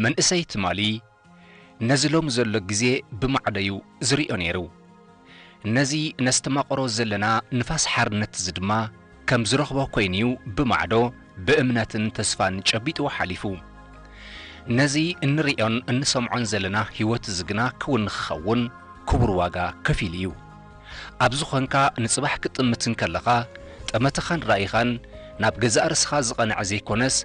መንእሰይ ትማሊ ነዚ ሎሚ ዘሎ ግዜ ብማዕዶ'ዩ ዝሪኦ ነይሩ። ነዚ ነስተማቕሮ ዘለና ንፋስ ሓርነት እዚ ድማ ከም ዝረኽቦ ኮይኑ'ዩ ብማዕዶ ብእምነትን ተስፋን ጨቢጥዎ ሓሊፉ። ነዚ እንሪኦን እንሰምዖን ዘለና ህይወት እዚ ግና ክውን ንክኸውን ክቡር ዋጋ ከፊሉ እዩ። ኣብ ዝኾንካ ንጽባሕ ክትጥምት እንከለኻ፣ ጠመተኻን ራኢኻን ናብ ገዛእ ርእስኻ ዝቐንዐ ዘይኮነስ፣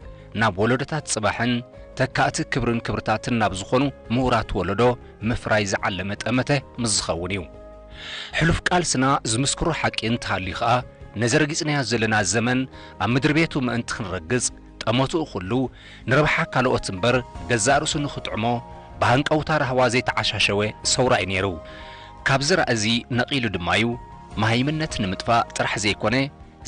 ናብ ወለዶታት ጽባሕን ተካእቲ ክብርን ክብርታትን ናብ ዝኾኑ ምሁራት ወለዶ ምፍራይ ዝዓለመ ጠመተ ምስ ዝኸውን እዩ። ሕሉፍ ቃልስና ዝምስክሮ ሓቂ እንተሃልዩ ኸኣ፣ ነዚ ረጊጽናዮ ዘለና ዘመን ኣብ ምድሪ ቤቱ ምእንቲ ክንረግጽ፣ ጠመትኡ ኩሉ ንረብሓ ካልኦት እምበር ገዛእ ርእሱ ንኽጥዕሞ ብሃንቀውታ ራህዋ ዘይተዓሻሸወ ሰውራ እዩ ነይሩ። ካብዚ ራእዚ ነቒሉ ድማ እዩ፣ መሃይምነት ንምጥፋእ ጥራሕ ዘይኮነ፣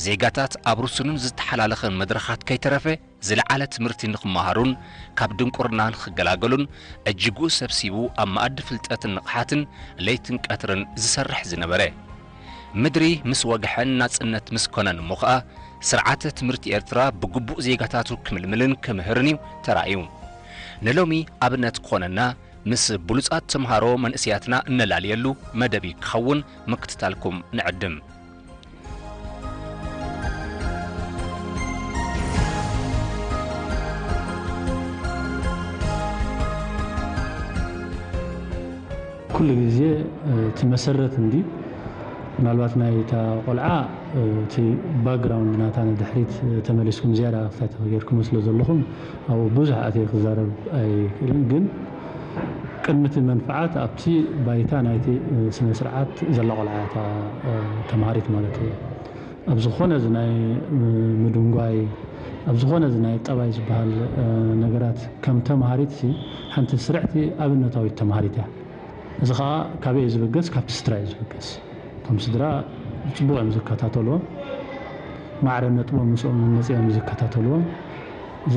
ዜጋታት ኣብ ርሱንን ዝተሓላለኸን መድረኻት ከይተረፈ ዝለዓለ ትምህርቲ ንኽመሃሩን ካብ ድንቁርና ንኽገላገሉን እጅግኡ ሰብሲቡ ኣብ መኣዲ ፍልጠትን ንቕሓትን ለይትን ቀትርን ዝሰርሕ ዝነበረ። ምድሪ ምስ ወግሐን ናጽነት ምስ ኮነን እሞ ኸኣ፣ ስርዓተ ትምህርቲ ኤርትራ ብግቡእ ዜጋታቱ ክምልምልን ክምህርን እዩ ተራእዩ። ንሎሚ ኣብነት ክኾነና፣ ምስ ብሉጻት ተምሃሮ መንእሰያትና እነላልየሉ መደብ ክኸውን ምክትታልኩም ንዕድም። ኩሉ ግዜ እቲ መሰረት እንዲ ምናልባት ናይ እታ ቆልዓ እቲ ባክግራውንድ ናታ ንድሕሪት ተመሊስኩም ዝያዳ ክታተኽ ጌርኩም ስለ ዘለኹም ኣብኡ ብዙሕ ኣትየ ክዛረብ ኣይክእልን። ግን ቅድሚ እቲ መንፍዓት ኣብቲ ባይታ ናይቲ ስነ ስርዓት ዘላ ቆልዓ እያ እታ ተምሃሪት ማለት እዩ። ኣብ ዝኾነ እዚ ናይ ምድንጓይ ኣብ ዝኾነ እዚ ናይ ጠባይ ዝበሃል ነገራት ከም ተምሃሪት ሲ ሓንቲ ስርዕቲ ኣብነታዊት ተምሃሪት እያ። እዚ ኸዓ ካበይ እዩ ዝብገስ? ካብቲ ስድራ እዩ ዝብገስ። እቶም ስድራ ብፅቡቕ እዮም ዝከታተልዎም። ማዕረ ነጥቦም ምስኦም መፂኦም ዝከታተልዎም። እዚ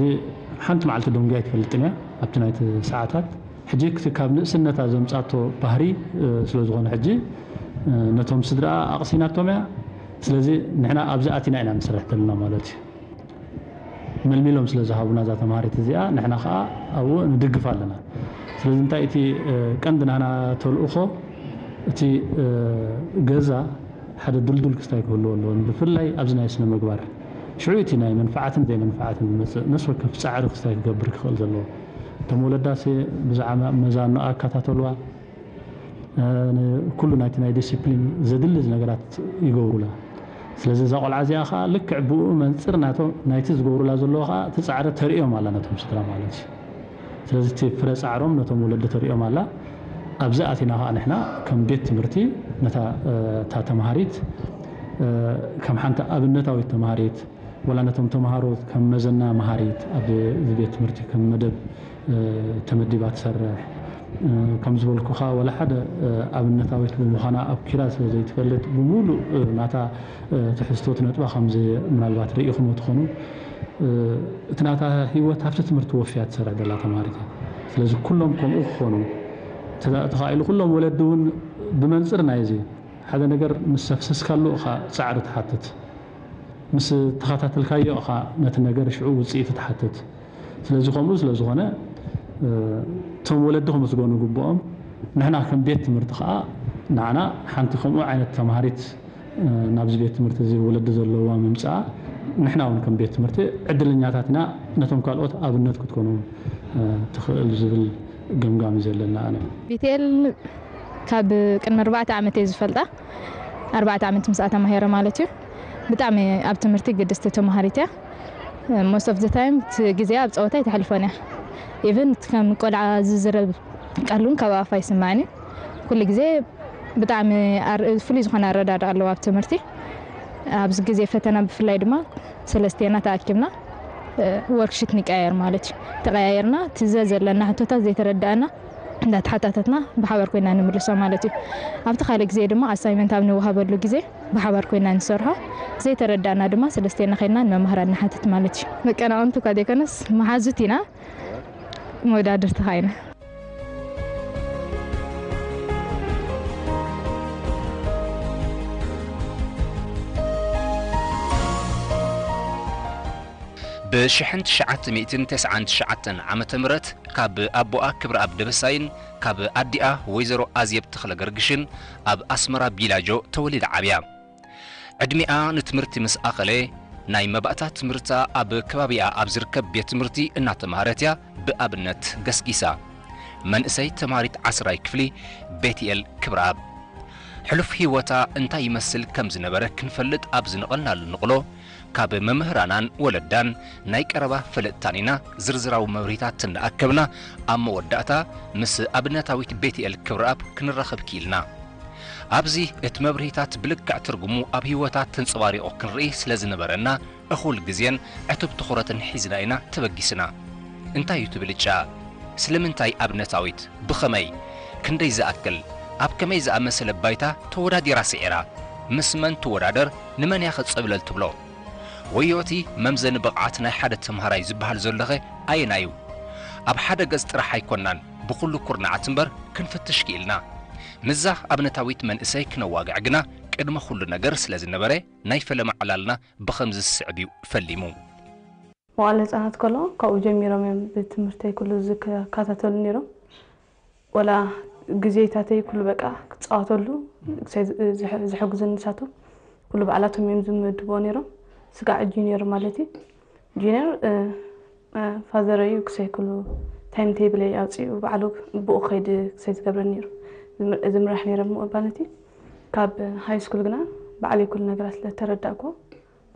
ሓንቲ መዓልቲ ደንጉያ ኣይትፈልጥን እያ ኣብቲ ናይቲ ሰዓታት። ሕጂ ክቲ ካብ ንእስነታ ዘምፃቶ ባህሪ ስለ ዝኾነ ሕጂ ነቶም ስድራ ኣቕሲናቶም እያ። ስለዚ ንሕና ኣብዚ ኣቲና ኢና ንሰርሕ ዘለና ማለት እዩ። መልሚሎም ስለ ዝሃቡና እዛ ተምሃሪት እዚኣ ንሕና ከዓ ኣብኡ ንድግፍ ኣለና። ስለዚ እንታይ እቲ ቀንዲ ናና ተልእኾ እቲ ገዛ ሓደ ድልዱል ክስታይ ክህልዎ ኣለዎ። ብፍላይ ኣብዚ ናይ ስነ ምግባር ሽዑ እቲ ናይ መንፍዓትን ዘይመንፍዓትን ዝመፅእ ነፍሲ ወከፍ ፃዕሪ ክስታይ ክገብር ክኽእል ዘለዎ። እቶም ወለዳሲ ብዛዕባ መዛኖኣ ይከታተልዋ። ኩሉ ናይቲ ናይ ዲሲፕሊን ዘድሊ ነገራት ይገብሩላ። ስለዚ እዛ ቆልዓ እዚኣ ከዓ ልክዕ ብኡ መንፅር ናይቲ ዝገብሩላ ዘለዉ ከዓ እቲ ፃዕሪ ተርእዮም ኣላ ነቶም ስድራ ማለት እዩ። ስለዚ እቲ ፍረ ፃዕሮም ነቶም ወለዲ ተርእዮም ኣላ። ኣብዚ ኣቲና ከዓ ንሕና ከም ቤት ትምህርቲ ነታ እታ ተምሃሪት ከም ሓንቲ ኣብነታዊት ተምሃሪት ወላ ነቶም ተምሃሮ ከም መዘና መሃሪት ኣብዚ ቤት ትምህርቲ ከም መደብ ተመዲባ ትሰርሕ። ከም ዝበልኩኻ ወላ ሓደ ኣብነታዊት ብምዃና ኣብ ኪላ ስለ ዘይትፈልጥ ብምሉእ ናታ ትሕዝቶት ነጥባ ከምዚ ምናልባት ርኢኹሞ ትኾኑ እቲ ናታ ህይወት ኣብቲ ትምህርቲ ወፍያ ትሰርሕ ዘላ ተምሃሪት እያ። ስለዚ ኩሎም ከምኡ ክኾኑ ተኻኢሉ ኩሎም ወለዲ እውን ብመንፅር ናይዚ ሓደ ነገር ምስ ሰፍሰስካሉ እኻ ፃዕሪ ትሓትት። ምስ ተኸታተልካዮ ኢኻ ነቲ ነገር ሽዑ ውፅኢቱ ትሓትት። ስለዚ ከምኡ ስለ ዝኾነ እቶም ወለዲ ከመስገኑ ግብኦም። ንሕና ከም ቤት ትምህርቲ ከዓ ንዓና ሓንቲ ከምኡ ዓይነት ተምሃሪት ናብዚ ቤት ትምህርቲ እዚ ወለዲ ዘለዋ ምምፅኣ ንሕና እውን ከም ቤት ትምህርቲ ዕድለኛታት ኢና። ነቶም ካልኦት ኣብነት ክትኮኑ ትኽእል ዝብል ገምጋም እዩ ዘለና ኣነ። ቤቴል ካብ ቅድሚ ኣርባዕተ ዓመት እየ ዝፈልጣ። ኣርባዕተ ዓመት ምስኣ ተማሂረ ማለት እዩ። ብጣዕሚ ኣብ ትምህርቲ ግድስቲ ተምሃሪት እያ። Most of the time እቲ ግዜ ኣብ ፀወታ ኣይተሕልፎን እያ። Even ከም ቆልዓ ዝዝረብ ቃል እውን ካብ ኣፋ ኣይስማዕን እዩ። ኩሉ ግዜ ብጣዕሚ ፍሉይ ዝኾነ ኣረዳድኣ ኣለዋ ኣብ ትምህርቲ። ኣብዚ ግዜ ፈተና ብፍላይ ድማ ሰለስቴና ተኣኪብና ወርክሽት ንቀያየር ማለት እዩ። ተቐያየርና እቲ ዘዘለና ሕቶታት ዘይተረድኣና እንዳተሓታተትና ብሓባር ኮይና ንምልሶ ማለት እዩ። ኣብቲ ካልእ ግዜ ድማ ኣሳይመንት ኣብ ንወሃበሉ ግዜ ብሓባር ኮይና ንሰርሖ። ዘይተረዳእና ድማ ሰለስቴና ኸይድና ንመማህራን ንሓትት ማለት እዩ። መቀናቕንቲ እኳ ዘይኮነስ መሓዙት ኢና፣ መወዳድርቲ ኸዓ ኢና። ብ ሽሕን ትሽዓተ ሚእትን ተስዓን ትሽዓተን ዓመተ ምህረት ካብ ኣቦኣ ክብረኣብ ደበሳይን ካብ ኣዲኣ ወይዘሮ ኣዜብ ተኽለ ገርግሽን ኣብ ኣስመራ ቢላጆ ተወሊዳ ዓብያ። ዕድሚኣ ንትምህርቲ ምስ ኣኸለ፣ ናይ መባእታ ትምህርታ ኣብ ከባቢኣ ኣብ ዝርከብ ቤት ትምህርቲ እናተምሃረት እያ ብኣብነት ገስጊሳ። መንእሰይ ተምሃሪት ዓስራይ ክፍሊ ቤትኤል ክብረኣብ። ሕሉፍ ህይወታ እንታይ ይመስል ከም ዝነበረ ክንፈልጥ ኣብ ዝነቐልናሉ ንቕሎ፣ ካብ መምህራናን ወለዳን ናይ ቀረባ ፈለጥታን ኢና ዝርዝራዊ መብርሂታት እናኣከብና፣ ኣብ መወዳእታ ምስ ኣብነታዊት ቤትኤል ክብረኣብ ክንራኸብ ክኢልና። ኣብዚ እቲ መብርሂታት ብልክዕ ትርጉሙ ኣብ ህይወታ ተንጸባሪቑ ክንርኢ ስለ ዝነበረና፣ እኹል ግዜን ዕቱብ ትኹረትን ሒዝና ኢና ተበጊስና። እንታይ እዩ እቲ ብልጫ? ስለምንታይ ኣብነታዊት? ብኸመይ? ክንደይ ዝኣክል? ኣብ ከመይ ዝኣመሰለ ባይታ ተወዳዲራ ስዒራ? ምስ መን ትወዳደር? ንመን እያ ኸጸብለል ትብሎ? ወዮ እቲ መምዘኒ ብቕዓት ናይ ሓደ ተምሃራይ ዝበሃል ዘሎኸ ኣየናይ እዩ? ኣብ ሓደ ገጽ ጥራሕ ኣይኮንናን፣ ብኹሉ ኩርናዓት እምበር ክንፍትሽ ክኢልና። ምስዛ ኣብነታዊት መንእሰይ ክነዋግዕ ግና ቅድመ ኩሉ ነገር ስለ ዝነበረ፣ ናይ ፈለማ ዕላልና ብኸምዚ ዝስዕብ እዩ ፈሊሙ። መዋእለ ህጻናት ከሎ ካብኡ ጀሚሮም እዮም ብትምህርተይ ኩሉ ዝከታተሉ ነይሮም። ወላ ግዜታተይ ኩሉ በቃ ክጻወተሉ ክሳይ ዝ-፣ ዝሕ-፣ ዝሕግዙኒ ንሳቶም ኩሉ ባዕላቶም እዮም ዝምድብዎ ነይሮም። ስጋዕ ጁኒየር ማለት እዩ። ጁኒየር፣ እ፣ እ፣ ፋዘረይ እዩ ክሳይ ኩሉ ታይም ቴብለይ ኣውጺኡ ባዕሉ ብኡ ክኸይድ ክሳይ ዝገብረኒ ነይሩ። ዝም-፣ ዝምራሕ ነይረ ማለት እዩ። ካብ ሃይ ስኩል ግና ባዕለይ ኩሉ ነገራት ስለ ተረዳእኩዎ፣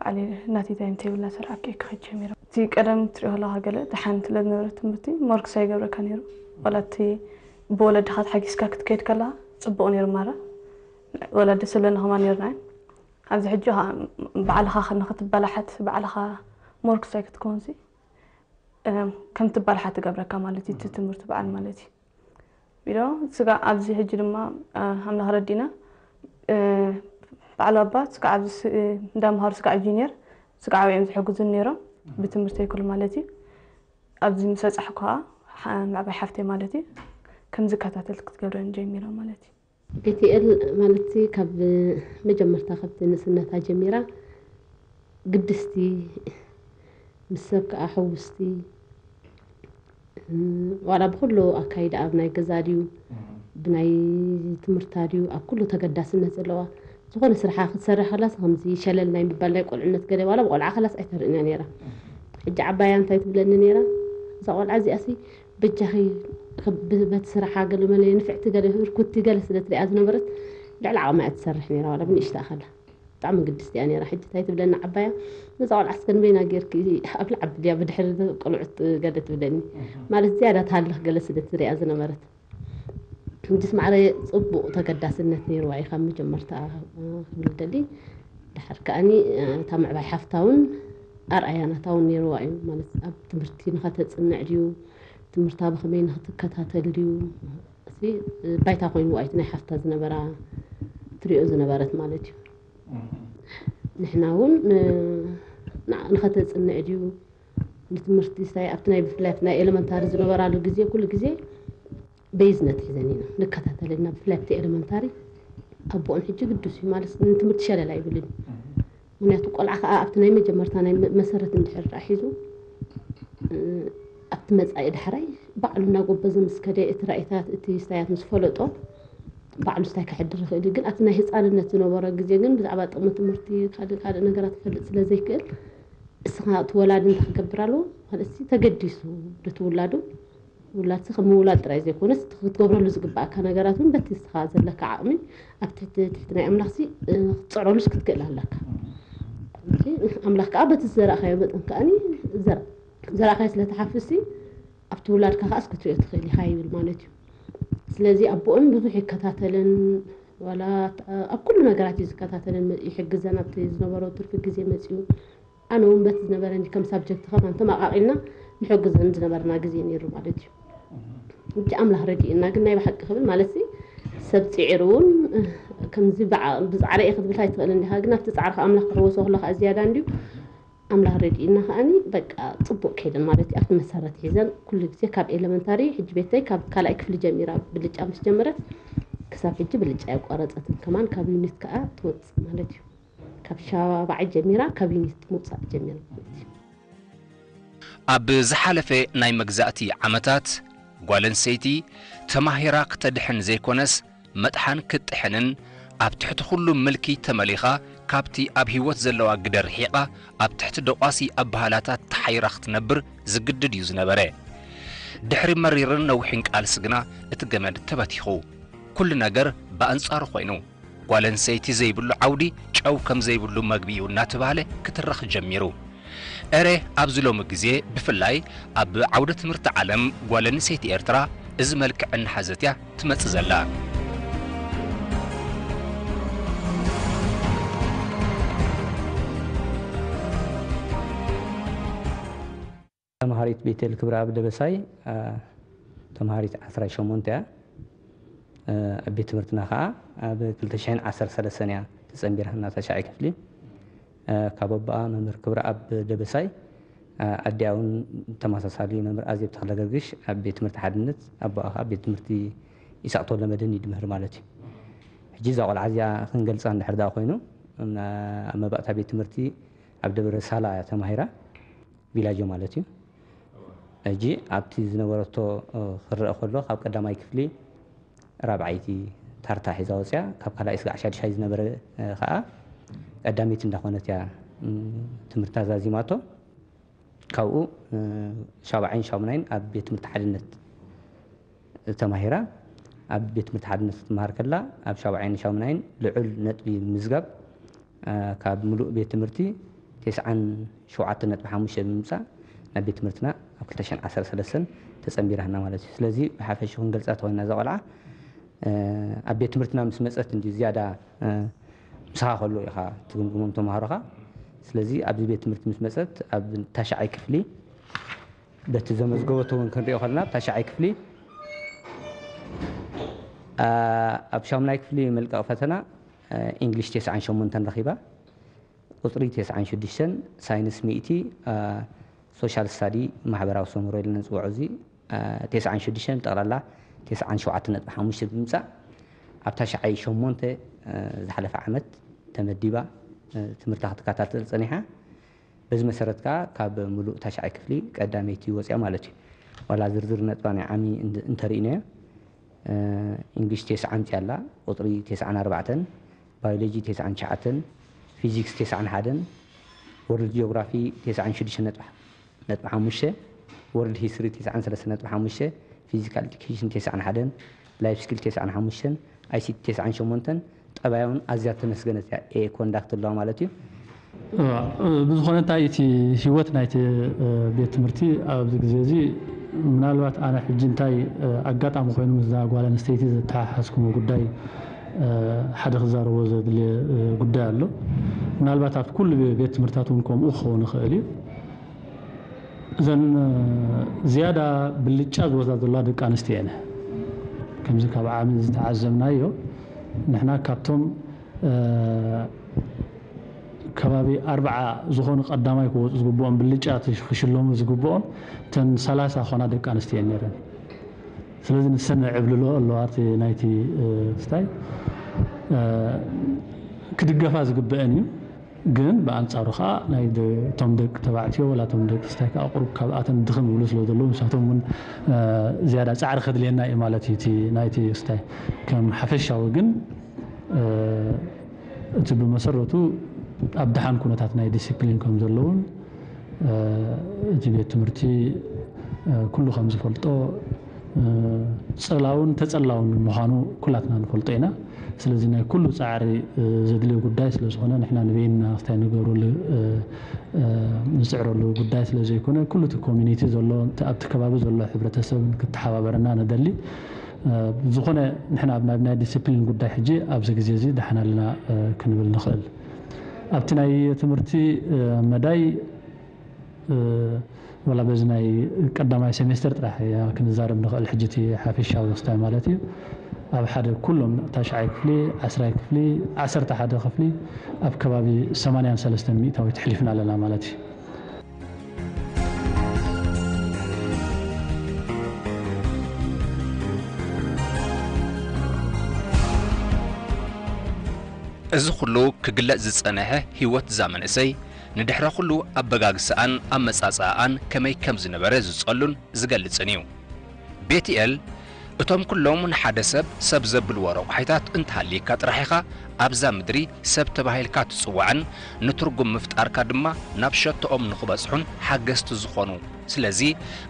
ባዕለይ ናተይ ታይም ቴብል እናሰርዓኩ እየ ክኸይድ ጀሚረ። እቲ ቀደም ትሪኦ ከለኻ ገለ ደሓን ስለ ዝነበረ ትምህርቲ ሞር ክሳይ ይገብረካ ነይሩ። ዋላ እቲ ብወለድኻ ተሓጊዝካ ክትከይድ ከለኻ ጽቡቕ ነይሩ ማራ። ወላ ደስ ዝብለና ከማን ነይርና እዩ። ኣብዚ ሕጂ ኸኣ ባዕልኻ ንኽትበላሓት፣ ባዕልኻ ሞር ክሳይ ክትከውንሲ፣ እም፣ ከም ትበላሓት ትገብረካ ማለት እዩ፣ እቲ ትምህርቲ በዓል ማለት እዩ። ቢሮ ስጋ ኣብዚ ሕጂ ድማ፣ እ፣ ኣምላኽ ረዲና፣ እ፣ በዓል ኣባ ስጋ ኣብዚ ስ-፣ እ፣ እንዳምሃሩ ስጋ ጁኒየር ስጋ ዓብዮም ዝሕግዙን ነይሮም፣ ብትምህርተይ ኩሉ ማለት እዩ። ኣብዚ ምስ በጻሕኩ ኸኣ፣ ሓ-፣ ምዕባይ ሓፍተይ ማለት እዩ፣ ከም ዝከታተል ክትገብረን ጀሚራ ማለት እዩ። ቤትኤል ማለት ካብ መጀመርታ ካብቲ ንእስነታ ጀሚራ ግድስቲ፣ ምስ ሰብ ከኣ ሕውስቲ፣ ዋላ ብኩሉ ኣካይዳ ኣብ ናይ ገዛ ድዩ፣ ብናይ ትምህርታ ድዩ፣ ኣብ ኩሉ ተገዳስነት ዘለዋ። ዝኾነ ስርሓ ክትሰርሕ ከላስ ከምዚ ሸለል ናይ ምባል ናይ ቆልዕነት ገለ ዋላ ብቆልዓ ከላስ ኣይተርእና ነይራ። ሕጂ ዓባያ እንታይ ትብለኒ ነይራ? እዛ ቆልዓ እዚኣሲ በጃኺ ከብ-፣ በቲ ስርሓ ገለ መለ ንፍዕቲ ገለ ህርኩቲ ገለ ስለ ትሪኣ ዝነበረት ልዕሊ ዓቕማ እያ ትሰርሕ ነይራ ዋላ ብንእሽታ ከላ። ብጣዕሚ ግድስቲ እያ ነይራ። ሕጂ እንታይ ትብለና ዓባያ፣ ነዛ ቆልዓ እስከ ንበይና ጌርኪ ኣብልዓ ኣብልያ ብድሕሪ ቆልዑት ገለ ትብለኒ። ማለት ዝያዳ ትሃልኽ ገለ ስለ ትሪኣ ዝነበረት። ሕጅስ ማዕረ ጽቡቕ ተገዳስነት ነይርዋ እዩ ካብ መጀመርታ ክብል ደሊ። ድሓር ከኣኒ እታ ምዕባይ ሓፍታ እውን ኣርኣያ ናታ እውን ነይርዋ እዩ። ማለት ኣብ ትምህርቲ ንኸተጽንዕ ድዩ፣ ትምህርታ ብኸመይ ንኽትከታተል ድዩ፣ እቲ ባይታ ኮይንዋ እዩ እቲ ናይ ሓፍታ ዝነበራ ትሪኦ ዝነበረት ማለት እዩ። ንሕና እውን ን-፣ ንዓ-፣ ንኸተጽንዕ ድዩ፣ ንትምህርቲ ስታይ ኣብቲ ናይ ብፍላይ ኣብቲ ናይ ኤለመንታሪ ዝነበራሉ ግዜ ኩሉ ግዜ በይዝነት ሒዘን ኢና ንከታተል ኢና። ብፍላይ ኣብቲ ኤለመንታሪ ኣቦኦን ሕጂ ግዱስ እዩ ማለት ንትምህርቲ ሸለል ኣይብልን እዩ። ምኽንያቱ ቆልዓ ከኣ ኣብቲ ናይ መጀመርታ ናይ መ-፣ መሰረት እንድሕር ደኣ ሒዙ፣ እ፣ ኣብቲ መጻኢ ዳሕራይ ባዕሉ እናጎበዘ ምስ ከደ እቲ ራእይታት፣ እቲ ስታያት ምስ ፈለጦ ባዕሉ ስታይ ከሕድር ይኽእል እዩ። ግን ኣብቲ ናይ ህጻንነት ዝነበሮ ግዜ ግን ብዛዕባ ጥቕሚ ትምህርቲ ካልእ ካልእ ነገራት ክፈልጥ ስለ ዘይክእል እስኻ እቲ ወላዲ እንታይ ክገብር ኣለዎ? ማለት ሲ ተገዲሱ ነቲ ውላዱ፣ ውላድሲ ከም ምውላድ ጥራይ ዘይኮነስ እቲ ክትገብረሉ ዝግባኣካ ነገራት እውን በቲ ንስኻ ዘለካ ዓቕሚ ኣብ ትሕቲ፣ ትሕቲ ናይ ኣምላኽሲ፣ እ፣ ክትጽዕረሉስ ክትክእል ኣለካ። እቲ ኣምላኽ ከኣ በቲ ዝዘራእካዮ መጠን ከኣኒ ዘራ-፣ ዘራእካዮ ስለ ትሓፍስሲ ኣብቲ ውላድካ ከኣስ ክትሪኦ ትኽእል ኢኻ ይብል ማለት እዩ። ስለዚ ኣቦኦን ብዙሕ ይከታተልን፣ ዋላ ኣብ ኩሉ ነገራት እዩ ዝከታተልን፣ ይሕግዘን። ኣብቲ ዝነበሮ ትርፊ ግዜ መጺኡ ኣነ እውን በቲ ዝነበረኒ ከም ሳብጀክት ከማን ተመቓቒልና ንሕግዘን ዝነበርና ግዜ ነይሩ ማለት እዩ። ሕጂ ኣምላኽ ረዲእና ግን ናይ ብሓቂ ክብል ማለት ሲ ሰብ ጽዒሩ እውን ከምዚ ብዓ-፣ ብጻዕረ እየ ክትብል ኣይትኽእልን ዲኻ፣ ግን ኣብቲ ጻዕርኻ ኣምላኽ ክሕወሶ ከሎ ከኣ ዝያዳ እንድዩ ኣምላኽ ረዲእና ከኣኒ በቃ ጽቡቕ ከይደን ማለት እዩ። ኣብቲ መሰረት ሒዘን ኩሉ ግዜ ካብ ኤለመንታሪ ሕጂ ቤተይ ካብ ካልኣይ ክፍሊ ጀሚራ ብልጫ ምስ ጀመረት ክሳብ ሕጂ ብልጫ የቋረጸትን ከማን ካብ ዩኒት ከኣ ትወጽእ ማለት እዩ። ካብ ሻባባዓይ ጀሚራ ካብ ዩኒት ምውጻእ ጀሚራ ማለት እዩ። ኣብ ዝሓለፈ ናይ መግዛእቲ ዓመታት፣ ጓል ኣንስተይቲ ተማሂራ ክተድሕን ዘይኮነስ፣ መጥሓን ክትጥሕንን ኣብ ትሕቲ ኩሉ ምልኪ ተመሊኻ፣ ካብቲ ኣብ ህይወት ዘለዋ ግደ ርሒቓ፣ ኣብ ትሕቲ ደቋሲ ኣበሃላታት ተሓይራ ክትነብር ዝግድድ እዩ ዝነበረ። ድሕሪ መሪርን ነዊሕን ቃልሲ ግና፣ እቲ ገመድ ተበቲኹ። ኩሉ ነገር ብኣንጻሩ ኮይኑ። ጓል ኣንሰይቲ ዘይብሉ ዓውዲ ጨው ከም ዘይብሉ መግቢ እዩ እናተባህለ ክትረኽ ጀሚሩ። እረ ኣብዚ ሎሚ ግዜ ብፍላይ ኣብ ዓውደ ትምህርቲ ዓለም ጓል ኣንሰይቲ ኤርትራ እዚ መልክዕ እናሓዘት እያ ትመጽእ ዘላ። ተምሃሪት ቤተል ክብረኣብ ደበሳይ ተምሃሪት ዓስራይ ሸሞንተ እያ። ኣብ ቤት ትምህርትና ከዓ ኣብ ክልተ ሽሕን ዓሰርተ ሰለስተን እያ ተፀንቢራ እናተሻዒ ክፍሊ። ካብ ኣቦኣ መምህር ክብረኣብ ደበሳይ ኣዲኣ እውን ተመሳሳሊ መምህር ኣዜብ ተኽለ ገርግሽ ኣብ ቤት ትምህርቲ ሓድነት ኣቦኣ ከዓ ቤት ትምህርቲ ኢሳቅ ተወልደ መድህን እዩ ድምህር ማለት እዩ። ሕጂ እዛ ቆልዓ እዚኣ ክንገልፃ እንድሕር ደኣ ኮይኑ ኣብ መባእታ ቤት ትምህርቲ ኣብ ደብረ ሳላ እያ ተማሂራ። ቪላጆ ማለት እዩ። ሕጂ ኣብቲ ዝነበረቶ ክረአ ከሎ ካብ ቀዳማይ ክፍሊ ራብዓይቲ ታርታ ሒዛ ወፅያ፣ ካብ ካልኣይ ስጋዕ ሻድሻይ ዝነበረ ከዓ ቀዳመይቲ እንዳኾነት እያ ትምህርታ ዛዚማቶ። ካብኡ ሻብዓይን ሻሙናይን ኣብ ቤት ትምህርቲ ሓድነት ተማሂራ ኣብ ቤት ትምህርቲ ሓድነት ክትመሃር ከላ ኣብ ሻብዓይን ሻሙናይን ልዑል ነጥቢ ምዝጋብ ካብ ምሉእ ቤት ትምህርቲ ተስዓን ሸውዓተን ነጥቢ ሓሙሽተ ብምምፃእ ናብ ቤት ትምህርትና ኣብ ክልተ ሽሕን ዓሰርተ ሰለስተን ተፀንቢራና ማለት እዩ። ስለዚ ብሓፈሽኡ ክንገልፃ ተኾይና እዛ ቆልዓ ኣብ ቤት ትምህርትና ምስ መፀት እንዲ ዝያዳ ምሳኻ ከሎ ኢኻ ትግምግሞም ተምሃሮኻ። ስለዚ ኣብዚ ቤት ትምህርቲ ምስ መፀት ኣብ ታሽዓይ ክፍሊ በቲ ዘመዝገበቶ እውን ክንሪኦ ከለና ኣብ ታሽዓይ ክፍሊ ኣብ ሻሙናይ ክፍሊ መልቀቕ ፈተና ኢንግሊሽ ተስዓን ሸሞንተን ረኺባ፣ ቁፅሪ ተስዓን ሽዱሽተን፣ ሳይንስ ሚእቲ፣ ሶሻል ስታዲ ማሕበራዊ ሰምሮ ኢልና ንፅውዖ እዚ ተስዓን ሽዱሽተን፣ ጠቕላላ ተስዓን ሸውዓተን ነጥቢ ሓሙሽተ ብምምፃእ ኣብ ታሽዓይ ሸሞንተ ዝሓለፈ ዓመት ተመዲባ ትምህርታ ክትከታተል ፀኒሓ። በዚ መሰረት ከዓ ካብ ምሉእ ታሽዓይ ክፍሊ ቀዳመይቲ ወፅያ ማለት እዩ። ዋላ ዝርዝር ነጥባ ናይ ዓሚ እንተርኢናዮ እንግሊሽ ተስዓ ኣምፅያ ኣላ፣ ቁፅሪ ተስዓን ኣርባዕተን፣ ባዮሎጂ ተስዓን ትሽዓተን፣ ፊዚክስ ተስዓን ሓደን፣ ወርልድ ጂኦግራፊ ተስዓን ሽዱሽተን ነጥቢ ሓሙሽተ፣ ወርልድ ሂስትሪ ተስዓን ሰለስተን ነጥቢ ሓሙሽተ፣ ፊዚካል ኤዱኬሽን ተስዓን ሓደን፣ ላይፍ ስኪል ተስዓን ሓሙሽተን፣ ኣይሲቲ ተስዓን ሸሞንተን፣ ጠባያ እውን ኣዝያ ተመስገነት እያ። ኤ ኮንዳክት ኣለዋ ማለት እዩ። ብዝኾነ እንታይ እቲ ህይወት ናይቲ ቤት ትምህርቲ ኣብዚ ግዜ እዚ ምናልባት ኣነ ሕጂ እንታይ ኣጋጣሚ ኮይኑ ምስዛ ጓል ኣንስተይቲ ዘተሓሓዝኩሞ ጉዳይ ሓደ ክዛረቦ ዘድልየ ጉዳይ ኣሎ። ምናልባት ኣብቲ ኩሉ ቤት ትምህርታት እውን ከምኡ ክኸውን ይኽእል እዩ። እዘን ዝያዳ ብልጫ ዝወስዳ ዘለዋ ደቂ ኣንስትዮ እየን። ከምዚ ካብ ዓሚ ዝተዓዘብናዮ ንሕና ካብቶም ከባቢ ኣርብዓ ዝኾኑ ቀዳማይ ክወፁ ዝግብኦም ብልጫ ክሽለሙ ዝግብኦም እተን ሰላሳ ኾና ደቂ ኣንስትዮ እየን ነይረን። ስለዚ ንሰን ዕብልሎ ኣለዋ እቲ ናይቲ ስታይ ክድገፋ ዝግበአን እዩ። ግን ብኣንፃሩ ከዓ ናይ እቶም ደቂ ተባዕትዮ ወላ እቶም ደቂ ስታይ ከዓ ቁሩብ ካብኣተን ድኽም ይብሉ ስለ ዘለዉ ንሳቶም እውን ዝያዳ ፃዕሪ ከድልየና እዩ ማለት እዩ እቲ ናይቲ ስታይ ከም ሓፈሻዊ ግን እቲ ብመሰረቱ ኣብ ደሓን ኩነታት ናይ ዲሲፕሊን ከም ዘለውን እቲ ቤት ትምህርቲ ኩሉ ከም ዝፈልጦ ፅላውን ተፀላውን ምዃኑ ኩላትና ንፈልጦ ኢና። ስለዚ ናይ ኩሉ ፃዕሪ ዘድልዮ ጉዳይ ስለ ዝኾነ ንሕና ንበይንና ክስታይ ንገብረሉ ንፅዕረሉ ጉዳይ ስለ ዘይኮነ ኩሉ እቲ ኮሚኒቲ ዘሎ ኣብቲ ከባቢ ዘሎ ሕብረተሰብ ክተሓባበረና ንደሊ። ዝኾነ ንሕና ኣብ ናይ ዲሲፕሊን ጉዳይ ሕጂ ኣብዚ ግዜ እዚ ደሓን ኣለና ክንብል ንኽእል። ኣብቲ ናይ ትምህርቲ መዳይ ወላ በዚ ናይ ቀዳማይ ሴሜስተር ጥራሕ እያ ክንዛረብ ንኽእል። ሕጂ እቲ ሓፈሻዊ ክስታይ ማለት እዩ ኣብ ሓደ ኩሎም ታሽዓይ ክፍሊ፣ ዓስራይ ክፍሊ፣ ዓሰርተ ሓደ ክፍሊ ኣብ ከባቢ ሰማንያን ሰለስተን ሚእታዊት ኣሕሊፍና ኣለና ማለት እዩ። እዚ ኩሉ ክግለጽ ዝጸንሐ ህይወት እዛ መንእሰይ ንድሕረ ኩሉ ኣበጋግስኣን ኣመጻጽኣኣን ከመይ ከም ዝነበረ ዝጸሉን ዝገልጽን እዩ። ቤትኤል፣ እቶም ኩሎም ንሓደ ሰብ ሰብ ዘብልዎ ረቋሒታት እንተሃልየካ ጥራሕ ኢኻ ኣብዛ ምድሪ ሰብ ተባሂልካ ትጽዋዕን ንትርጉም ምፍጣርካ ድማ ናብ ሸቶኦም ንኽበጽሑን ሓገዝቲ ዝኾኑ። ስለዚ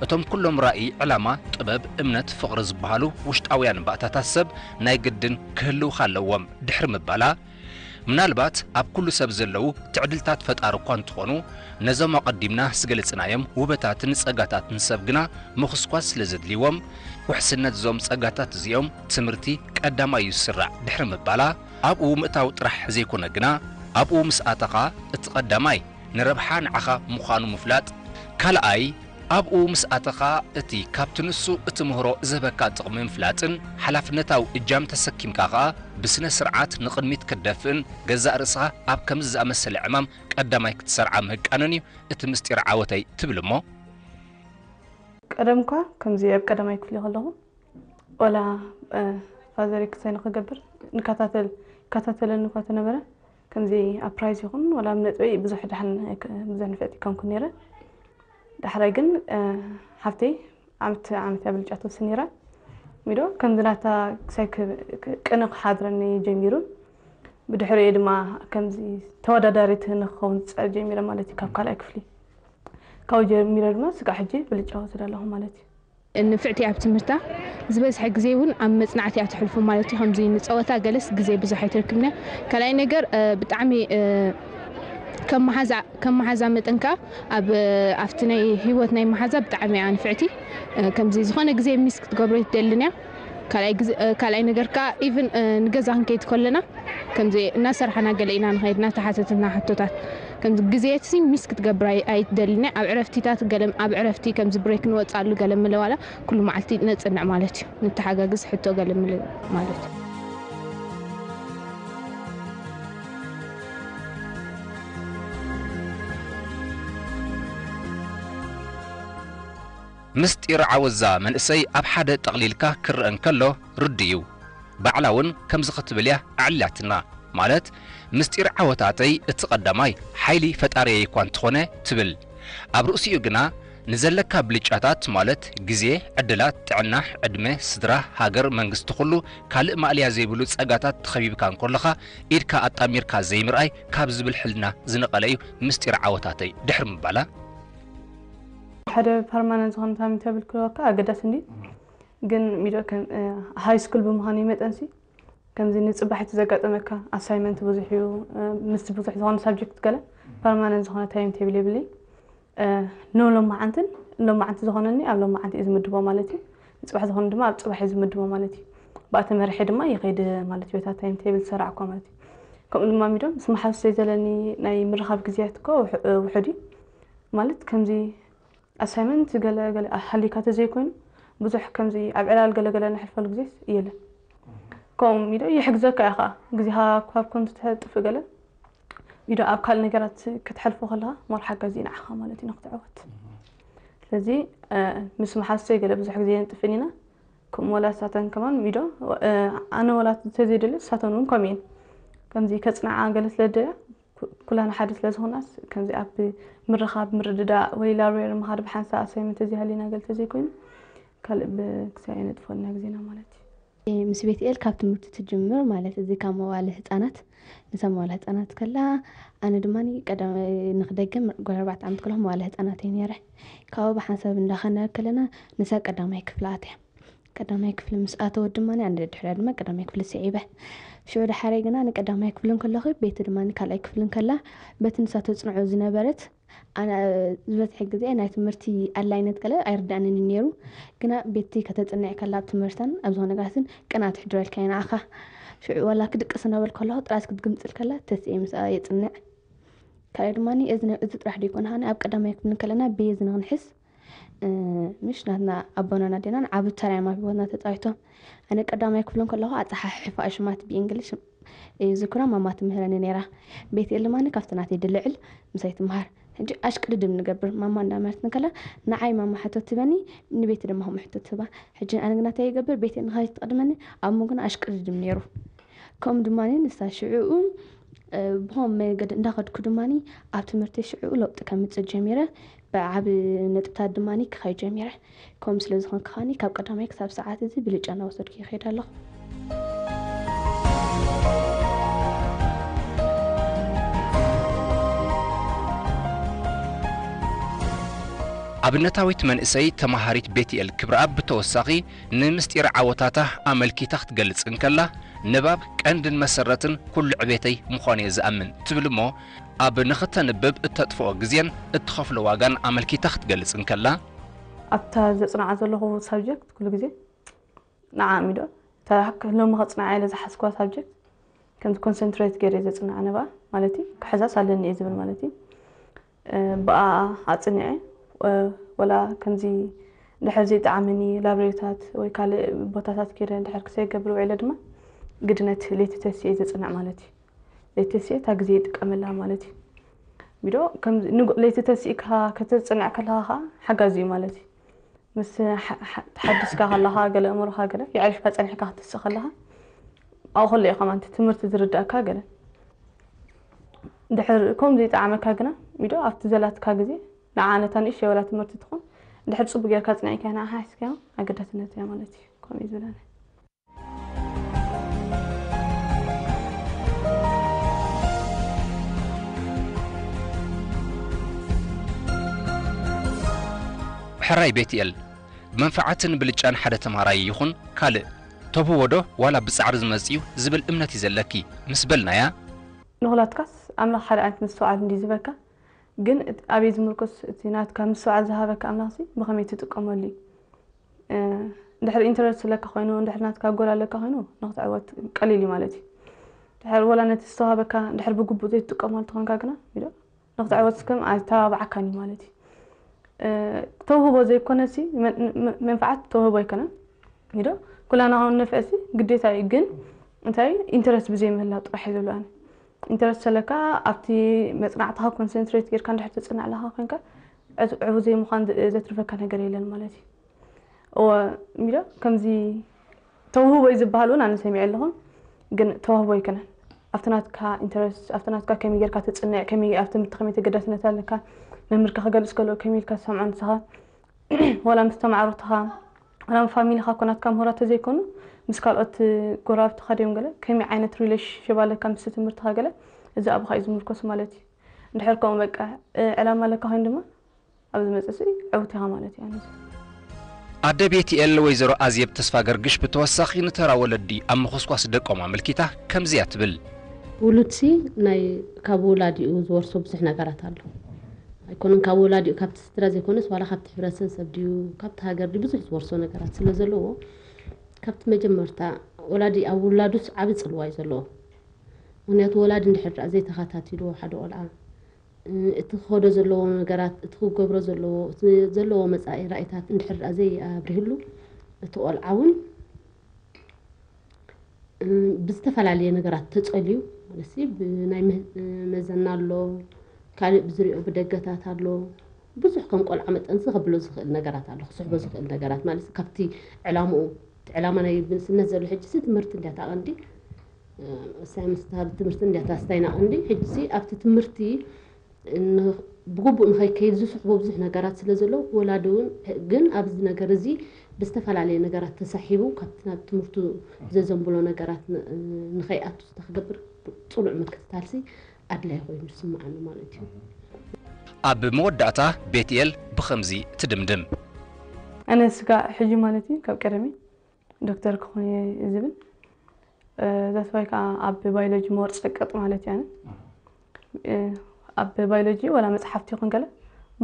እቶም ኩሎም ራእይ፣ ዕላማ፣ ጥበብ፣ እምነት፣ ፍቕሪ ዝበሃሉ ውሽጣውያን ባእታታት ሰብ ናይ ግድን ክህልውኻ ኣለዎም ድሕሪ ምባላ፣ ምናልባት ኣብ ኩሉ ሰብ ዘለዉ ትዕድልታት ፈጣሪ እኳ እንተኾኑ፣ ነዞም ኣቐዲምና ዝገለጽናዮም ውበታትን ጸጋታትን ሰብ ግና ምኹስኳስ ስለ ዘድልይዎም፣ ውሕስነት እዞም ጸጋታት እዚኦም ትምህርቲ ቀዳማይ እዩ ዝስራዕ ድሕሪ ምባላ፣ ኣብኡ ምእታው ጥራሕ ዘይኮነ ግና፣ ኣብኡ ምስ ኣተኻ እቲ ቀዳማይ ንረብሓ ንዓኻ ምዃኑ ምፍላጥ፣ ካልኣይ ኣብኡ ምስ ኣተኻ እቲ ካብቲ ንሱ እትምህሮ ዝህበካ ጥቕሚ ምፍላጥን ሓላፍነታዊ እጃም ተሰኪምካ ከኣ ብስነ ስርዓት ንቕድሚት ክትደፍእን ገዛእ ርእስኻ ኣብ ከምዚ ዝኣመሰለ ዕማም ቀዳማይ ክትሰርዓ ምህቃንን እዩ እቲ ምስጢር ዓወተይ ትብል እሞ። ቀደም እኳ ከምዚ ኣብ ቀዳማይ ክፍሊ ከለኹ ወላ ፋዘሪ ክሳይ ንክገብር ንከታተል ይከታተለኒ እኳ ተነበረ። ከምዚ ኣብ ፕራይዝ ይኹን ወላ ኣብ ነጥበይ ብዙሕ ደሓን ብዙሕ ንፍዕቲ ይኮንኩ ነይረ። ዳሕራይ ግን ሓፍተይ ዓመት ዓመት እያ ብልጫ ትወስድ ነይራ። ሚዶ ከምዚ ናታ ክሳይ ቅነ ክሓድረኒ ጀሚሩ። ብድሕሪኡ ድማ ከምዚ ተወዳዳሪት ንክኸውን ዝፀር ጀሚረ ማለት እዩ። ካብ ካልኣይ ክፍሊ ካብኡ ጀሚረ ድማ ስጋዕ ሕጂ ብልጫ ወስድ ኣለኹ ማለት እዩ። ንፍዕቲ ኣብ ትምህርታ ዝበዝሐ ግዜ እውን ኣብ መጽናዕቲ እያ ተሕልፎ ማለት እዩ። ከምዚ ንጸወታ ገለስ ግዜ ብዙሕ ኣይትረክብን እያ። ካልኣይ ነገር ብጣዕሚ ከም መሓዛ ከም መሓዛ መጠን ከኣ ኣብ ኣብቲ ናይ ህይወት ናይ መሓዛ ብጣዕሚ እያ ንፍዕቲ። ከምዚ ዝኾነ ግዜ ሚስ ክትገብሮ ኣይትደልን እያ። ካልኣይ ነገር ከኣ ኢቭን ንገዛ ክንከይድ ከለና ከምዚ እናሰርሓና ገለ ኢና ንኸይድ እናተሓተትና ሕቶታት ከምዚ ግዜትሲ ሚስ ክትገብር ኣይትደልን እያ። ኣብ ዕረፍቲታት ገለ ኣብ ዕረፍቲ ከምዚ ብሬክ ንወፅኣሉ ገለ ምለ ዋላ ኩሉ መዓልቲ ነፅንዕ ማለት እዩ። ንተሓጋግዝ ሕቶ ገለ ምለ ማለት እዩ። ምስጢር ዓወዛ መንእሰይ ኣብ ሓደ ጠቕሊልካ ክረአ እንከሎ ርዱእ እዩ። ባዕላ እውን ከምዚ ክትብል እያ ኣዕሊላትና። ማለት ምስጢር ዓወታተይ እቲ ቀዳማይ ሓይሊ ፈጣሪየይ እኳ እንተኾነ ትብል። ኣብ ርእሲኡ ግና ንዘለካ ብልጫታት ማለት ግዜ፣ ዕድላት፣ ጥዕና፣ ዕድመ፣ ስድራ፣ ሃገር፣ መንግስቲ ኩሉ ካልእ ማእለያ ዘይብሉ ጸጋታት ተኸቢብካ እንከለኻ ኢድካ ኣጣሚርካ ዘይምርኣይ ካብ ዝብል ሕልና ዝነቐለ እዩ ምስጢር ዓወታተይ ድሕሪ ምባላ። ሓደ ፐርማነንት ዝኾነ ታይም ተብል ክህልወካ ኣገዳሲ እንዲ ግን ሚዶ ሃይ ስኩል ብምዃኑ መጠንሲ ከምዚ ንፅባሒቲ ዘጋጠመካ ኣሳይመንት ብዙሕ እዩ። ምስ ብዙሕ ዝኾነ ሳብጀክት ገለ ፐርማነንት ዝኾነ ታይም ቴብል የብለይ። ንሎማዓንትን ሎማዓንቲ ዝኾነኒ ኣብ ሎማዓንቲ እዩ ዝምድቦ ማለት እዩ። ንፅባሕ ዝኾነ ድማ ኣብ ፅባሕ እዩ ዝምድቦ ማለት እዩ። ብኣተ መርሒ ድማ ይኸይድ ማለት እዩ። በታ ታይም ቴብል ዝሰራዕኳ ማለት እዩ። ከምኡ ድማ ሚዶ ምስ መሓዙተይ ዘለኒ ናይ ምርኻብ ግዜያት እኮ ውሑድ እዩ ማለት ከምዚ ኣሳይመንት ገለ ገለ ሃልዩካ ተዘይኮይኑ ብዙሕ ከምዚ ኣብ ዕላል ገለ ገለ ነሕልፈሉ ግዜስ የለን። ከምኡ ኢዶ ይሕግዘካ እያ ከዓ ግዜኻ ካብ ከንቱ ተጥፍእ ገለ ኢዶ ኣብ ካልእ ነገራት ከተሕልፎ ከለኻ ሞር ሓጋዚ እዩ ንዓኻ ማለት እዩ ንክትዕወት። ስለዚ ምስ መሓዝተይ ገለ ብዙሕ ግዜ የንጥፍን ኢና ከምኡ ወላ ንሳተን ከማን ኢዶ ኣነ ወላ ተዘይደልየ ንሳተን እውን ከምኡ እየን ከምዚ ከፅንዓ ገለ ስለደልያ ኩላና ሓደ ስለ ዝኾናስ ከምዚ ኣብ ምርኻብ ምርድዳእ ወይ ላብሬሪ ምኻድ ብሓንሳእ ኣሳይመንት ተዘይሃልዩና ገለ ተዘይኮይኑ ካልእ ብክሳይ ኣይነጥፈልና ግዜና ማለት እዩ። ምስ ቤትኤል ካብ ትምህርቲ ትጅምር ማለት እዚ ካብ መዋለ ህፃናት ንሳ መዋለ ህፃናት ከላ ኣነ ድማ ቀዳማይ ንክደገም ጓል ኣርባዕተ ዓመት ከለኹ መዋለ ህፃናት እየ ነይረ። ካብኡ ብሓንሳብ እንዳኸና ከለና ንሳ ቀዳማይ ክፍሊ ኣትያ። ቀዳማይ ክፍሊ ምስ ኣተወት ድማ ኣነ ደድሕሪያ ድማ ቀዳማይ ክፍሊ ስዒበ። ሽዑ ደሓረይ ግና ንቀዳማይ ክፍሊ እንከለኹ ቤቲ ድማ ካልኣይ ክፍሊ እንከላ በቲ ንሳ ተፅንዖ ዝነበረት ኣነ ዝበዝሐ ግዜ ናይ ትምህርቲ ኣድላይነት ገለ ኣይርዳእንን እዩ ነይሩ። ግና ቤቲ ከተፅንዕ ከላ ኣብ ትምህርታን ኣብ ዝኾነ ነገራትን ቅንኣት ትሕድረልካ እያ ንዓኻ። ሽዑ ዋላ ክድቅስ እናበልኩ ከለኹ ጥራዝ ክትግምፅል ከላ ተስኤ ምስኣ የፅንዕ። ካልኣይ ድማ እዚ ጥራሕ ዶ ይኮን ሃኒ ኣብ ቀዳማይ ክፍሊ ከለና ብየ ዝንክንሕስ ምሽ ናትና ኣቦናን ኣዴናን ዓቢ ተራ እዮም ኣብ ህይወትና ተፃዊቶም። ኣነ ቀዳማይ ክፍሊ ከለኹ ኣፀሓሕፋ ሽማት ብእንግሊሽ እዩ ዝክሮ ማማ ትምህረኒ ነይራ። ቤት ኤል ድማ ካብቲ ናተይ ድልዕል ምሳይ ትምሃር። ሕጂ ኣሽቅድድም ንገብር ማማ እንዳመረት ንከላ ንዓይ ማማ ሕቶ ትበኒ ንቤት ድማ ከምኡ ሕቶ ትህባ። ሕጂ ኣነ ግና እንታይ ይገብር ቤት ኤል ንኸይትቀድመኒ ኣብ መንጎና ኣሽቅድድም ነይሩ። ከምኡ ድማ ንሳ ሽዕኡ ብኸም መገዲ እንዳኸድኩ ድማ ኣብ ትምህርቲ ሽዑ ለውጢ ከምፅእ ጀሚረ። ብዓብ ነጥብታት ድማ ክኸይ ጀሚረ። ከምኡ ስለ ዝኾንኩ ከዓኒ ካብ ቀዳማይ ክሳብ ሰዓት እዚ ብልጫ እናወሰድኩ ይኸይድ ኣለኹ። ኣብነታዊት መንእሰይ ተማሃሪት ቤትኤል ክብረኣብ ብተወሳኺ፣ ንምስጢር ዓወታታ ኣመልኪታ ክትገልጽ እንከላ፣ ንባብ ቀንድን መሰረትን ኩሉ ዕቤተይ ምዃኑ እየ ዝኣምን ትብል እሞ፣ ኣብ ንኽተንብብ እተጥፍኦ ግዜን እትኸፍሎ ዋጋን ኣመልኪታ ክትገልጽ እንከላ፣ ኣብታ ዘጽንዓ ዘለኹ ሳብጀክት ኩሉ ግዜ ንዓ ሚዶ እታ ሎሚ ከጽንዓ ኢለ ዝሓስኳ ሳብጀክት ከምዚ ኮንሰንትሬት ገይረ ዘጽንዓ ነባ ማለት እዩ። ክሕዛስ ኣለኒ እየ ዝብል ማለት እዩ። ብኣ ኣጽኒዐ ወላ ከምዚ ድሕር ዘይጠዓመኒ ላብሬሪታት ወይ ካልእ ቦታታት ከይደ ድሕር ክሰይገብር ውዒለ ድማ ግድነት ለይቲ ተሲኤ ዘጽንዕ ማለት እዩ። ለይቲ ተሲኤ እታ ግዜ ይጥቀመላ ማለት እዩ። ሚዶ ለይቲ ተሲእካ ከተጽንዕ ከለኻ ከዓ ሓጋዚ እዩ ማለት እዩ። ምስ ተሓዲስካ ከለኻ ገለ እምሮኻ ገለ የዕሪፍካ ጸኒሕካ ክትስእ ከለኻ ኣብኡ ከሎ እዩ ከማን ትምህርቲ ዝርዳእካ ገለ ድሕር ከም ዘይጠዓመካ ግና ሚዶ ኣብቲ ዘላትካ ግዜ ንዓ ነታ ንእሽተይ ወላ ትምህርቲ ትኾን ድሕር ጽቡቅ ጌርካ ጽኒዕካ ንዓ ሓሒስካዮ ኣገዳስነት እያ ማለት እዩ ከምኡ እዩ ዝብለኒ። ሕራይ ቤትኤል፣ ብመንፈዓትን ብልጫን ሓደ ተምሃራይ ይኹን ካልእ ተብህዎ ዶ ዋላ ብጻዕሪ ዝመጽእ እዩ ዝብል እምነት እዩ ዘለኪ ምስ በልናያ፣ ንኹላትካስ ኣምላኽ ሓደ ዓይነት ምስትውዓል እንድዩ ዝህበካ፣ ግን ኣበይ ዝምርኮስ እቲ ናትካ ምስትውዓል ዝሃበካ ኣምላኽሲ ብኸመይ ትጥቀመሉ እዩ። እንድሕር ኢንተረስት ኣለካ ኮይኑ እንድሕር ናትካ ጎል ኣለካ ኮይኑ ንክትዕወት ቀሊል እዩ ማለት እዩ። ድሕር ወላ ነቲ ዝተዋህበካ እንድሕር ብግቡእ ዘይትጥቀመሉ ተኾንካ ግና ኢዶ ንክትዕወት ከም ኣይተባብዓካን እዩ ማለት እዩ። ተውህቦ ዘይኮነሲ መንፍዓት ተውህቦ ኣይኮነን ኢዶ ኩላና ውን ነፍዕሲ ግዴታ እዩ ግን እንታይ ኢንተረስት ብዘይምህላው ጥራሕ እዩ ዘሎ ኣነ ኢንተረስት ተለካ ኣብቲ መጽናዕትኻ ኮንሰንትሬት ጌርካ እንድሕር ትጽናዕ ኣለኻ ኮንካ ዕቡ ዘይምዃን ዘትርፈካ ነገር የለን ማለት እዩ። እወ ሚዶ ከምዚ ተውህቦ እዩ ዝበሃል እውን ኣነ ሰሚዐ ኣለኹ ግን ተዋህቦ ኣይኮነን ኣብቲ ናትካ ኢንተረስት ኣብቲ ናትካ ከመይ ጌርካ ትጽንዕ ከመይ ኣብ ትምህርቲ ከመይ ተገዳስነት ኣለካ መምህርካ ክገልጽ ከሎ ከመይ ኢልካ ትሰምዖ ንስኻ ዋላ ምስ ተማዕሮትኻ ዋላ ፋሚሊኻ እኮ ናትካ ምሁራት ተዘይኮኑ ምስ ካልኦት ጎረባብትኻ ድዮም ገለ ከመይ ዓይነት ሪሌሽንሽፕ ኣለካ ምስ ትምህርትኻ ገለ እዚ ኣብኻ እዩ ዝምርኮስ ማለት እዩ። እንድሕር ከምኡ በቃ ዕላማ ኣለካ ኮይኑ ድማ ኣብ ዝመፅእ ስኢ ዕውት ኢኻ ማለት እዩ ኣነ ዝብል። ኣደ ቤትኤል ወይዘሮ ኣዜብ ተስፋገርግሽ ብተወሳኺ ንተራ ወለዲ ኣብ ምኹስኳስ ደቆም ኣመልኪታ ከምዚያ ትብል። ውሉድሲ ናይ ካብ ወላዲኡ ዝወርሶ ብዙሕ ነገራት ኣሎ ኣይኮነን ካብ ወላዲኡ ካብቲ ስድራ ዘይኮነስ ዋላ ካብቲ ሕብረተሰብ ድዩ ካብቲ ሃገር ድዩ ብዙሕ ዝወርሶ ነገራት ስለ ዘለዎ ካብቲ መጀመርታ ወላዲ ኣብ ውላዱስ ዓቢ ጽልዋ እዩ ዘለዎ ምክንያቱ ወላዲ እንድሕር ደኣ ዘይተኸታቲልዎ ሓደ ቆልዓ እቲ ክኸዶ ዘለዎ ነገራት፣ እቲ ክገብሮ ዘለዎ፣ እቲ ዘለዎ መጻኢ ራኢታት እንድሕር ደኣ ዘይኣብሪህሉ፣ እቲ ቆልዓ እውን ብዝተፈላለየ ነገራት ተጸልዩ፣ ማለት ብናይ መዘና ኣሎ፣ ካልእ ብዝሪኦ ብደገታት ኣሎ፣ ብዙሕ ከም ቆልዓ መጠንሲ ከብሎ ዝኽእል ነገራት ኣሎ፣ ክስሕቦ ዝኽእል ነገራት ማለት ካብቲ ዕላምኡ፣ እቲ ዕላማ ናይ ብንእስነት ዘሎ ሕጂሲ ትምህርቲ እንድያ እታ ቀንዲ፣ ሳይንስ ትሃብ ትምህርቲ እንድያ እታ ስታይና ቀንዲ፣ ሕጂሲ ኣብቲ ትምህርቲ ብግቡእ ንኸይከይድ ዝስሕቦ ብዙሕ ነገራት ስለ ዘሎ ወላዲ እውን ግን ኣብዚ ነገር እዚ ብዝተፈላለየ ነገራት ተሳሒቡ ካብቲ ናብ ትምህርቱ ዘዘንብሎ ነገራት ንኸይኣቱ ዝታ ክገብር ፅኑዕ ምክትታልሲ ኣድላይ ኮይኑ ዝስምዓኒ ማለት እዩ። ኣብ መወዳእታ ቤትኤል ብኸምዚ ትድምድም። ኣነ ስጋዕ ሕጂ ማለት እዩ ካብ ቀደመይ ዶክተር ክኾን እየ ዝብል። That's why ከዓ ኣብ ባዮሎጂ ሞር ፀቅጥ ማለት እየ ኣነ። ኣብ ባዮሎጂ ዋላ መፅሓፍቲ ይኹን ገለ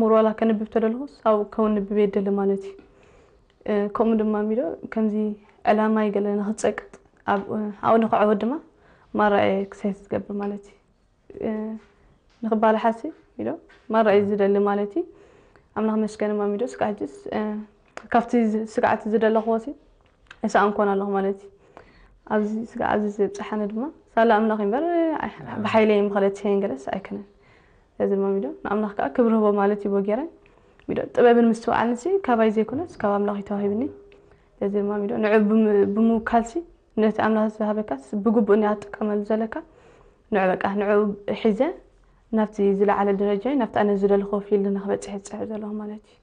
ሞር ዋላ ከንብብ ተደለኹስ ኣብኡ ከውንብብ እየ ደሊ ማለት እዩ። ከምኡ ድማ ሚዶ ከምዚ ዕላማይ ገለ ንክፀቅጥ ኣብኡ ንክዕወት ድማ ማራ እየ ክሳይት ዝገብር ማለት እዩ። ንኽባላሓሲ ኢሎ ማራ እዩ ዝደሊ ማለት እዩ። ኣምላኽ መስገን ማሚዶ ስጋዕ ሕጅስ ካብቲ ስጋዕቲ ዝደለኽዎ ሲ ኣይሰኣንኮን ኣለኹ ማለት እዩ። ኣብዚ ስጋዕ ኣብዚ ዘብፅሓኒ ድማ ሳላ ኣምላኽ እምበር ብሓይለይ ምኸለት ሸን ገለስ ኣይከነን። እዚ ማሚዶ ንኣምላኽ ከዓ ክብሪ ህቦ ማለት እዩ። ቦጌረ ሚዶ ጥበብን ምስትውዓልን ሲ ካባይ ዘይኮነስ ካብ ኣምላኽ እዩ ተዋሂብኒ። እዚ ማሚዶ ንዑ ብምውካል ሲ ነቲ ኣምላኽ ዝሃበካ ብግቡእ እኒኣ ትጥቀመሉ ዘለካ ንዑ በቃ ንዑ ሒዘ ናብቲ ዝለዓለ ደረጃ ናብቲ ኣነ ዝደለኹ ፊልድ ንክበፅሕ ዝፅዕር ዘለኹ ማለት እዩ።